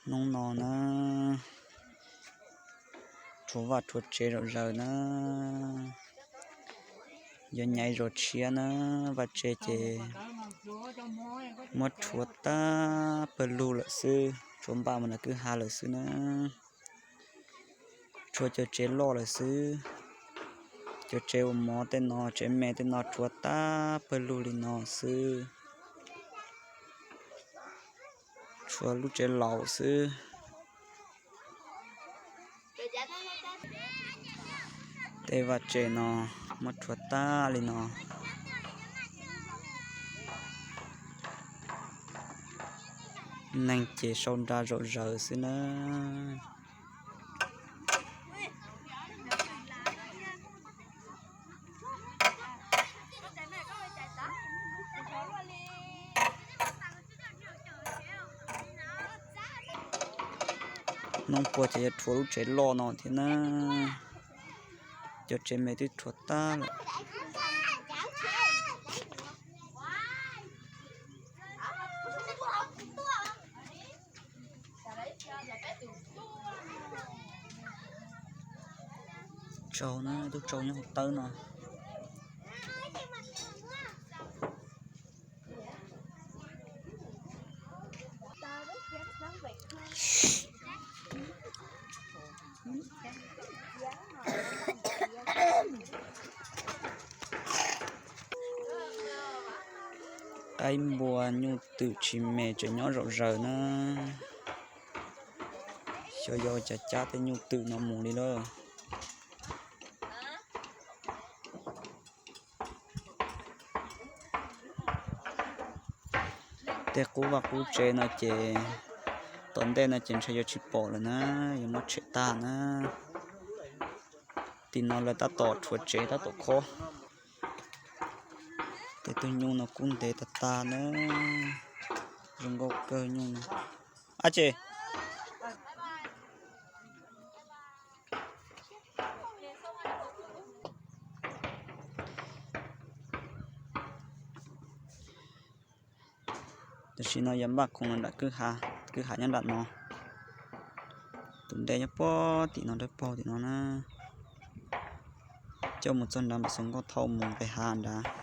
Hnub no na, rhuav vaj rhuav tsev zom zaws na, yuav nyaiv zos tshiab na, vaj tsev ces muab rhuav tag pawg lug lawm xwb, rhuav npaj mus nram kwj ha lawm xwb na. Rhuav cov tsev loj lawm xwb, cov tsev uas mov tej no, tsev me tej no rhuav tag pawg lug li no xwb. Tshuav lub tsev laus xwb. Tej vaj tsev no muab rhuav tag li no. Neeg ces sau nra zom zaws xwb na. Hnub puag ces yuav rhuav lub tsev loj no thiab na. Cov tsev me twb rhuav tag lawm. Tsaug na, tub tsaug nyob hauv tawb no. Qaib npua nyuj twm tsis me tseem nyob zom zaws na. Xyov yog cas cab tej nyuj twm no mus li lawm. Tej qub vaj qub tsev no ces tom ntej no ces ntshe yuav tsis pom lawm na, yuav muab tshem tag na. Tim no lawv tab tom rhuav tsev tab tom khob. Tej tug nyuj no kub ntev tag tag na, zoo nkauj kawg nyuj no. Ab tsi. Tam sim no yog npaj khoom nram kwj ha, kwj ha nyob nram no. Tus ntej nyob puag tim no, dawb paug tim no na. Coj mus txog nrad mam xuas nkauj thauj mus nqis hav nrad.